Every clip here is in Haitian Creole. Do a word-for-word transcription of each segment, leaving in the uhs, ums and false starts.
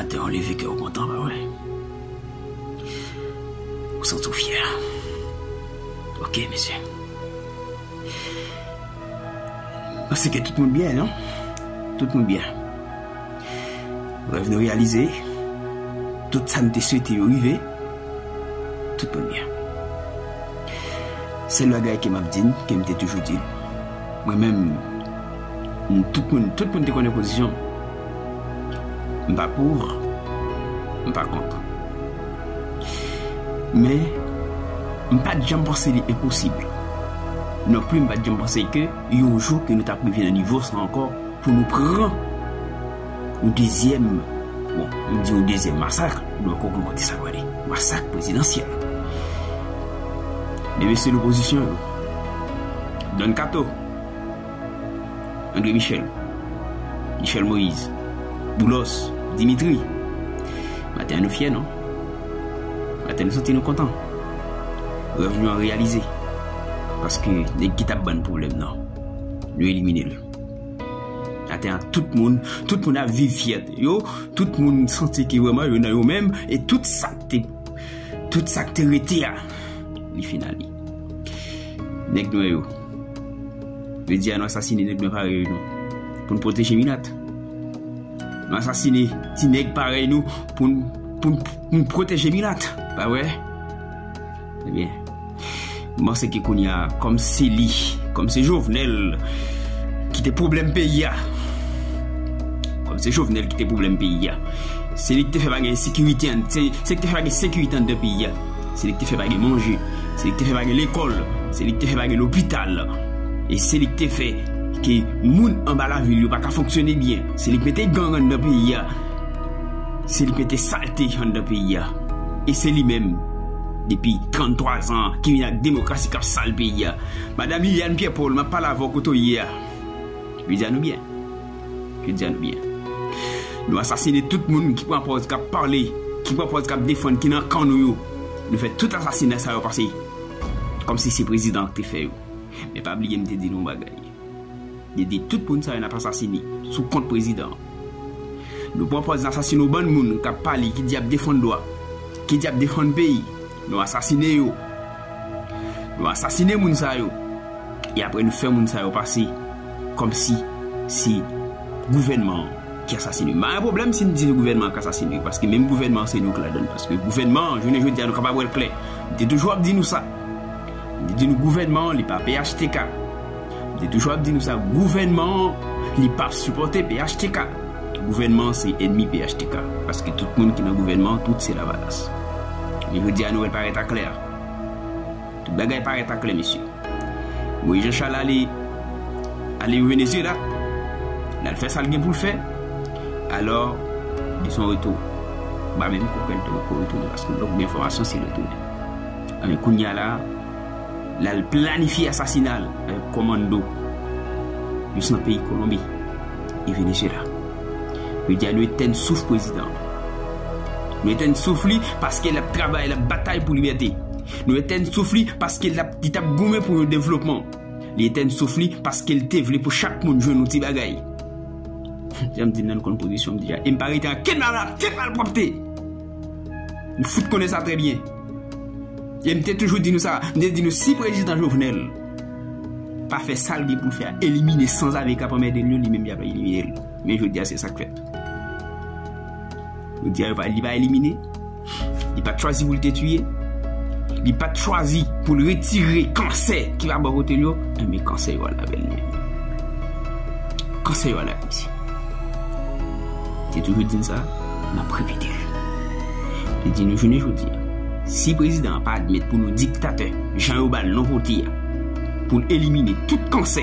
Maten w leve kè w kontan, pa vre? Ou santi w fyè. Ok, mesye. Panse ke tout moun byen, non? Tout moun byen. Rèv nou reyalize. Tout sa n te swete yo rive. Tout moun byen. Sèl bagay ke m ap di n, ke m te toujou di n, mwen menm, m, tout moun, tout moun te konnen pozisyon m. M pa pou, m pa kont. Men, m pa t janm panse li enposib. Non pli, m pa t janm panse ke yon jou ke nou t ap rive nan nivo sa ankò, pou nou pran yon dezyèm, bon, m di yon dezyèm masak, nou poko konn kote sa prale. Masak prezidansyèl. Men mesye lopozisyon yo, Don Kato, André Michel, Michel Moïse, Boulos, Dimitri, maten an nou fyè, non? Maten nou santi nou kontan. Rèv nou an reyalize. Paske nèg ki t ap ban n pwoblèm nan, nou elimine l. Atè a, tout moun, tout moun ap viv fyète yo, tout moun santi ke vrèman yo nan yo menm, e tout sa k te, tout sa k te rete a, li fin ale. Nèg nwè yo, jodi a nou asasine nèg nwè parèy yo, non, pou n pwoteje milat. Nou asasine ti nèg parèy nou pou n, pou n, pou n pwoteje milat, pa vre? Ebyen, m panse ke kounye a, kòm se li, kòm se Jovenel ki te pwoblèm peyi a, kòm se Jovenel ki te pwoblèm peyi a, se li ki te fè pa gen ensekirite an, se, se li ki te fè pa gen sekirite anndan peyi a, se li ki te fè pa gen manje, se li ki te fè pa gen lekòl, se li ki te fè pa gen lopital, e se li ki te fè ke moun anba lavil yo pa ka fonksyone byen, se li ki mete gang anndan peyi a, se li ki mete salte anndan peyi a. E se li menm, depi tranntwa zan, ki vin ak demokrasi k ap sal peyi a. Madanm Liliane Pierre Paul, m ap pale avè w kote w ye a. Jodi a nou byen. Jodi a nou byen. Nou asasine tout moun ki pran pòz k ap pale, ki pran pòz k ap defann, ki nan kan nou yo. Nou fè tout asasina sa yo pase kòmsi se prezidan an ki te fè yo. Men pa bliye m te di nou yon bagay. Li di tout moun sa yo n ap asasine sou kont prezidan an. Nou pran pòz n asasine yon bann moun k ap pale, ki di y ap defann dwa, ki di y ap defann peyi. Nou asasine yo. Nou asasine moun sa yo. E apre nou fè moun sa yo pase kòmsi se gouvènman an ki asasine yo. M pa gen pwoblèm si n di se gouvènman an k asasine yo, paske menm gouvènman an se nou k ladan l, paske gouvènman an, jounen jodi a, nou kapab wè l klè. M te toujou ap di nou sa. M te di nou gouvènman an, li pa P H T K. M te toujou ap di nou sa, gouvènman an, li p ap sipòte P H T K. Gouvènman an se ènmi P H T K, paske tout moun ki nan gouvènman an, tout se Lavalas. Men jodi a, nouvèl parèt aklè. Tout bagay parèt aklè, mesye. Moïse Jean Charles ale, ale Venezuela, l al fè sa l gen pou l fè. Alò, li se yon retou. M pa menm konprann tou ko retounen, paske lè w gen enfòmasyon, se retounen. Men kounye a la, l al planifye asasina l avèk kòmando jis nan peyi Kolonbi e Venezuela. Yo di a nou etèn souf prezidan an. Nou etèn souf li paske l ap travay, l ap batay pou libète. Nou etèn souf li paske l ap, li t ap goumen pou yon devlopman. Li etèn souf li paske l te vle pou chak moun jwenn yon ti bagay. Jan m di n nan, nou konn pozisyon m deja. E m pa rete ankenn mal, ankenn malpwòpte. Nou fout konnen sa trè byen. E m te toujou di nou sa. M te di nou, si prezidan Jovenel pa fè sa l gen pou l fè a, elimine sanzave k ap anmède l yo, li menm y ap elimine l. Men jodi a, se sa k fèt. Jodi a, yo pa, li pa elimine. Li pa t chwazi pou l te tiye. Li pa t chwazi pou l retire kansè ki pa bò kote l yo. Enben, kansè yo al avè l li menm. Kansè yo al avè misye. Te toujou di n sa, n ap repete l. Li di nou jounen jodi a, si prezidan an pa admèt pou nou diktatè, jan yo ba l non kote a, pou l elimine tout kansè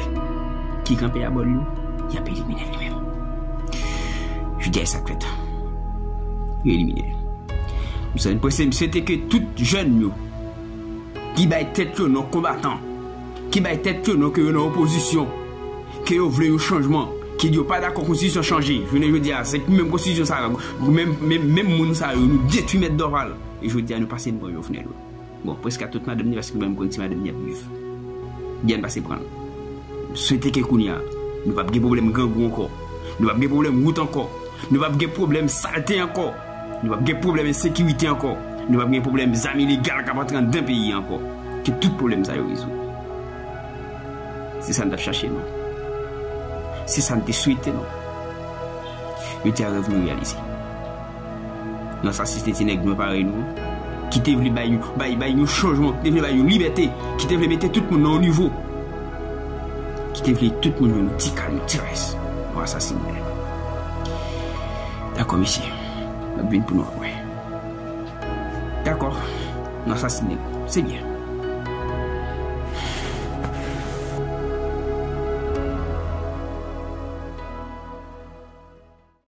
ki kanpe abò l yo, y ap elimine l li menm. Jodi a, e sa k fèt. Yo elimine l. M swete, m swete ke tout jèn yo ki bay tèt yo non konbatan, ki bay tèt yo non ke yo nan opozisyon, ke yo vle yon chanjman, ke yo pa dakò konstitisyon chanje. Jounen jodi a, se menm konstitisyon sa, menm, menm, menm moun sa yo, nou detwi mèt Dòval. E jodi a, nou pase n pran Jovenel. Bon, prèske tout madanm ni, paske mwen m konn ti madanm ni ap viv. Byen pase pran l. M swete ke kounye a, nou p ap gen pwoblèm grangou ankò. Nou p ap gen pwoblèm wout ankò. Nou p ap gen pwoblèm salte ankò. Nou p ap gen pwoblèm ensekirite ankò. Nou p ap gen pwoblèm zam ilegal k ap antre anndan peyi a ankò. Ke tout pwoblèm sa yo rezoud. Se sa n t ap chache, non? Se sa n te swete, non? Yo di a rèv nou reyalize. Nou asasinen ti nèg nwè parèy nou an, ki te vle bay yon, bay, bay yon chanjman, ki te vle bay yon libète, ki te vle mete tout moun nan yon nivo, ki te vle tout moun yon ti kalm, yon ti rès. Nou asasinen nèg. Dakò, mesye. N ap vin pou nou apre. Dakò. Nou asasinen nèg. Se byen.